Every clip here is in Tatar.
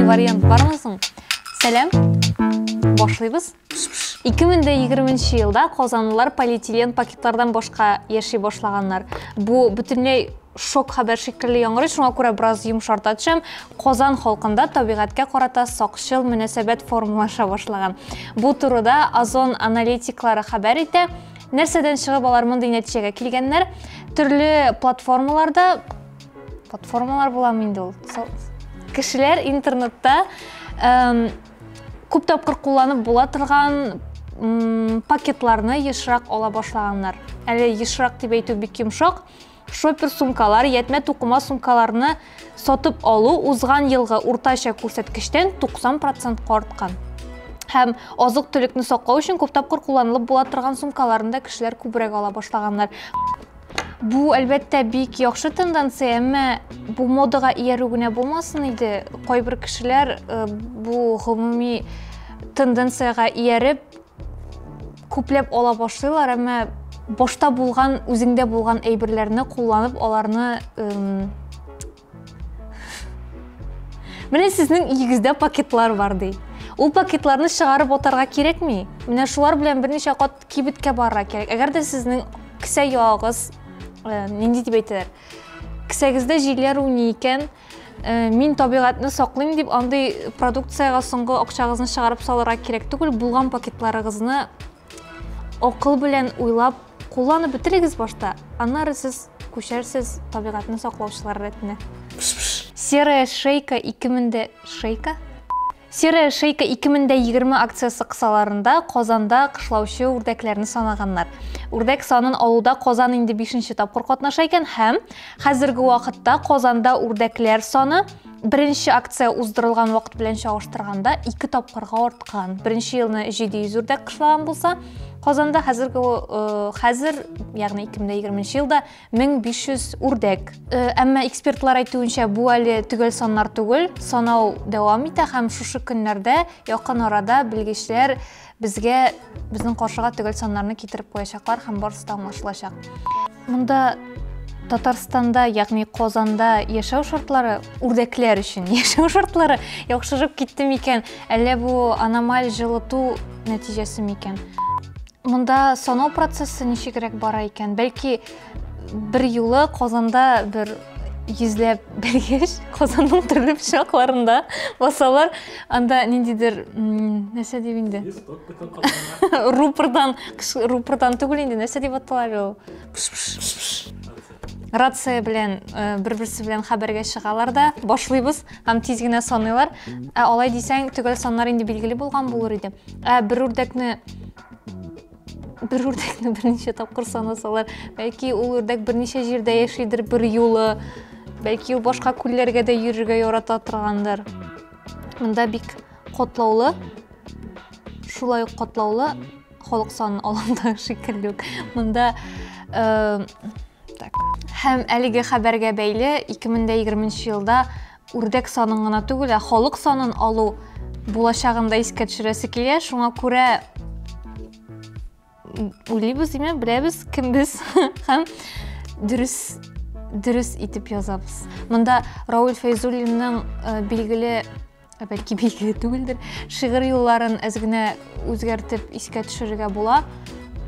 Идеальный вариант бармы соң? Сәлам. Башлыйбыз. 2020 елда казанлылар полиэтилен пакетлардан башка яши башлаганнар. Бу бөтенләй шок хәбәр шикелле яңгырый, шуңа күрә бераз йомшарта төшәм. Казан халкында табигатькә карата сакчыл мөнәсәбәт формалаша башлаган. Бу турыда Озон аналитиклары хәбәр итә. Нәрсәдән чыгып алар мондый нәтиҗәгә килгәннәр? Төрле платформаларда платформалар буламы инде ул? Кешеләр интернетта күп тапкыр кулланып була торган пакетларны ешрак ала башлаганнар. Әле ешрак дип әйтү бик йомшак. Шопер сумкалар, ятмә тукыма сумкаларны сатып алу узган елгы уртача күрсәткечтән 90 процентка арткан. Һәм азык-төлекне саклау өчен күп тапкыр кулланылып була торган сумкаларны да кешеләр күбрәк ала башлаганнар. Бу, әлбәттә, бик яхшы тенденция, әмма бу модага иярү генә булмасын иде. Кайбер кешеләр э, бу гомуми тенденциягә ияреп, күпләп ала башлыйлар, әмма башта булган, үзеңдә булган әйберләрне кулланып, аларны Менә сезнең өегездә пакетлар бар ди. Ул пакетларны чыгарып атарга кирәкми. Менә шулар белән берничә кат кибеткә барырга кирәк. Әгәр дә сезнең кесә ягыгыз, э, нинди дип әйтәләр? Кесәгездә җилләр уйный икән, э, мин табигатьне саклыйм дип андый продукциягә соңгы акчагызны чыгарып салырга кирәк түгел. Булган пакетларыгызны акыл белән уйлап кулланып бетерегез башта, аннары сез күчәрсез табигатьне саклаучылар рәтенә. Серая шейка 2000 дә шейка? Серая шейка 2020 акциясе кысаларында Казанда кышлаучы үрдәкләрне санаганнар. Үрдәк санын алуда Казан инде 5 тапкыр катнаша икән һәм хәзерге вакытта Казанда үрдәкләр саны беренче акция уздырылган вакыт белән чагыштырганда ике тапкырга арткан. Беренче елны 700 үрдәк кышлаган булса, Казанда хәзерге э, хәзер, ягъни 2020 елда 1500 үрдәк. Э, әмма экспертлар әйтүенчә, бу әле төгәл саннар түгел, санау дәвам итә һәм шушы көннәрдә якын арада белгечләр безгә безнең каршыга төгәл саннарны китереп куячаклар һәм барысы да аңлашылачак. Монда Татарстанда, ягъни Казанда яшәү шартлары үрдәкләр өчен яшәү шартлары яхшырып китте микән? Әллә бу аномаль җылыту нәтиҗәсе микән? Монда санау процессы ничегрәк бара икән? Бәлки бер юлы Казанда бер йөзләп белгеч Казанның төрле почмакларында басалар. Анда ниндидер нәрсә дип инде? Рупордан, рупордан түгел инде, нәрсә дип атала әле ул? Рация белән э, бер-берсе белән хәбәргә чыгалар да, башлыйбыз һәм тиз генә саныйлар. Ә алай дисәң, төгәл саннар инде билгеле булган булыр иде. Ә бер үрдәкне бер үрдәкне берничә тапкыр санасалар, бәлки ул үрдәк берничә җирдә яшидер бер юлы, бәлки ул башка күлләргә дә йөрергә ярата торгандыр. Монда бик катлаулы, шулай ук катлаулы халык санын алганда шикелле үк. Монда э, так. Һәм әлеге хәбәргә бәйле 2020 елда үрдәк санын гына түгел, ә халык санын алу булачагын да искә төшерәсе килә. Шуңа күрә уйлыйбыз, димәк, беләбез, кем без һәм дөрес дөрес итеп язабыз. Монда Рауль Фәйзуллинның э, билгеле ә бәлки билгеле түгелдер, шигырь юлларын әз генә үзгәртеп искә төшерергә була.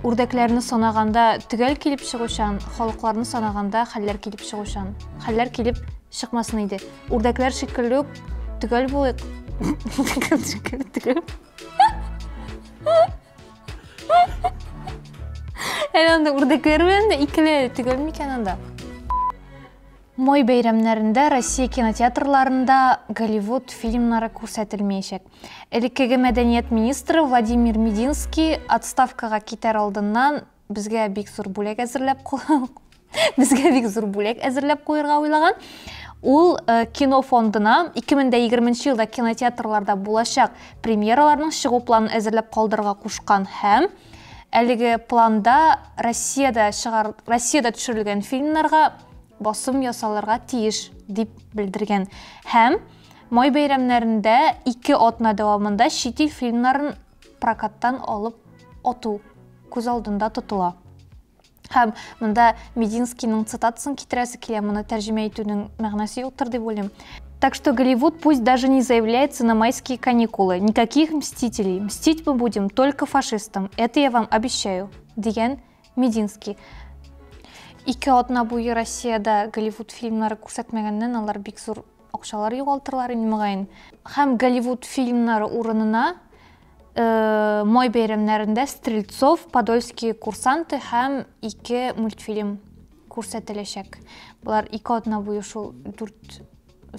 Үрдәкләрне санаганда төгәл килеп чыгучан, халыкларны санаганда хәлләр килеп чыгучан. Хәлләр килеп чыкмасын иде. Үрдәкләр шикелле үк төгәл булыйк. Шикелле төгәл. Әле анда үрдәкләр белән дә икеле төгәл микән анда? Май бәйрәмнәрендә Россия кинотеатрларында Голливуд фильмнары күрсәтелмәячәк. Элеккеге мәдәният министры Владимир Мединский отставкага китәр алдыннан безгә бик зур бүләк әзерләп безгә бик зур бүләк әзерләп куярга уйлаган. Ул э, кино фондына 2020 елда кинотеатрларда булачак премьераларның чыгу планын әзерләп калдырырга кушкан һәм әлеге планда Россиядә чыгар Россиядә төшерелгән фильмнарга басым ясалырга тиеш дип белдергән. Һәм май бәйрәмнәрендә ике атна дәвамында чит ил фильмнарын прокаттан алып ату күз алдында тотыла. Һәм монда Мединскийның цитатасын китерәсе килә, моны тәрҗемә итүнең мәгънәсе юктыр дип уйлыйм. Так что Голливуд пусть даже не заявляется на майские каникулы. Никаких мстителей. Мстить мы будем только фашистам. Это я вам обещаю. Дигән Мединский. Ике атна буе Россиядә Голливуд фильмнары күрсәтмәгәннән алар бик зур акчалар югалтырлар инде мөгаен. Һәм Голливуд фильмнары урынына э, май бәйрәмнәрендә Стрельцов, Подольские курсанты һәм ике мультфильм күрсәтеләчәк. Болар ике атна буе шул дүрт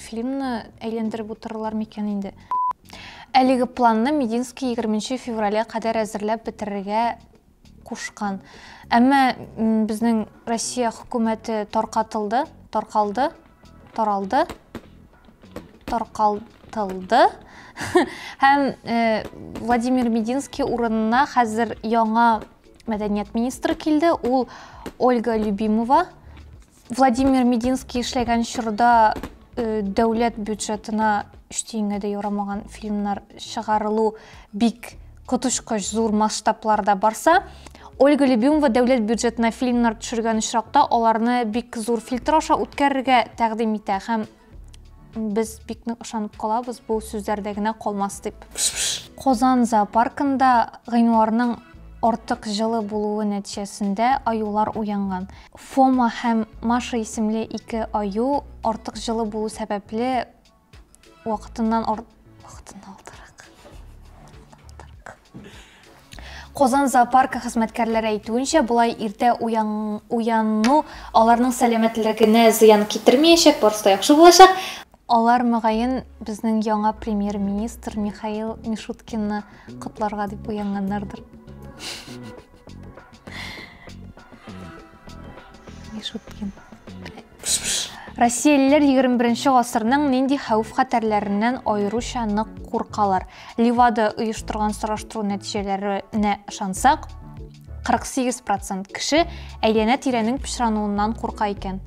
фильмны әйләндереп утырырлар микән инде. Әлеге планны Мединский 20 февральгә кадәр әзерләп бетерергә кушкан. Әмма безнең Россия хөкүмәте таркатылды, таркалды, таралды, таркалтылды. Һәм э, Владимир Мединский урынына хәзер яңа мәдәният министры килде. Ул Ольга Любимова. Владимир Мединский эшләгән чорда э, дәүләт бюджетына өч тиенгә дә ярамаган фильмнар чыгарылу бик коточкыч зур масштабларда барса, Ольга Любимова дәүләт бюджетына фильмнар төшергән очракта аларны бик зур фильтр аша үткәрергә тәкъдим итә һәм без бик нык ышанып калабыз, бу сүзләрдә генә калмас дип. Казан зоопаркында гыйнварның артык җылы булуы нәтиҗәсендә аюлар уянган. Фома һәм Маша исемле ике аю артык җылы булу сәбәпле вакытыннан вакытыннан алдарак. Казан зоопаркы хезмәткәрләре әйтүенчә, болай иртә уяну аларның сәламәтлегенә зыян китермәячәк, барысы да яхшы булачак. Алар, мөгаен, безнең яңа премьер-министр Михаил Мишуткинны котларга дип уянганнардыр. Мишуткин. Россиялеләр 21 гасырның нинди хәвеф-хәтәрләреннән аеруча нык куркалар? Левада оештырган сораштыру нәтиҗәләренә ышансак, 48% кеше әйләнә-тирәнең пычрануыннан курка икән.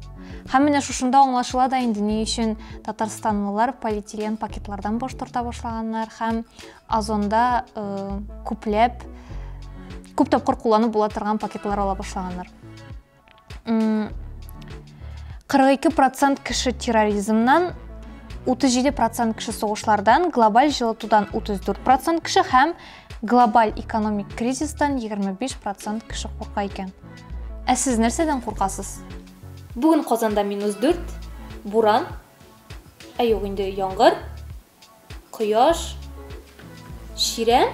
Һәм менә шушында аңлашыла да инде, ни өчен татарстанлылар полиэтилен пакетлардан баш тарта башлаганнар һәм Озонда э, күпләп күп тапкыр кулланып була торган пакетлар ала башлаганнар. 42% кеше терроризмнан, 37% кеше сугышлардан, глобаль җылытудан 34% кеше һәм глобаль экономик кризистан 25% кеше курка икән. Ә сез нәрсәдән куркасыз? Бүген Казанда минус 4, буран, ә юк инде яңгыр, кояш, чирәм.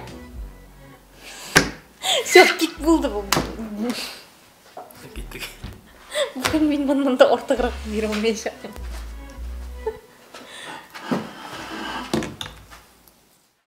Все, кит булды бу. Киттек. Бүген мин моннан да артыграк бирә алмаячакмын.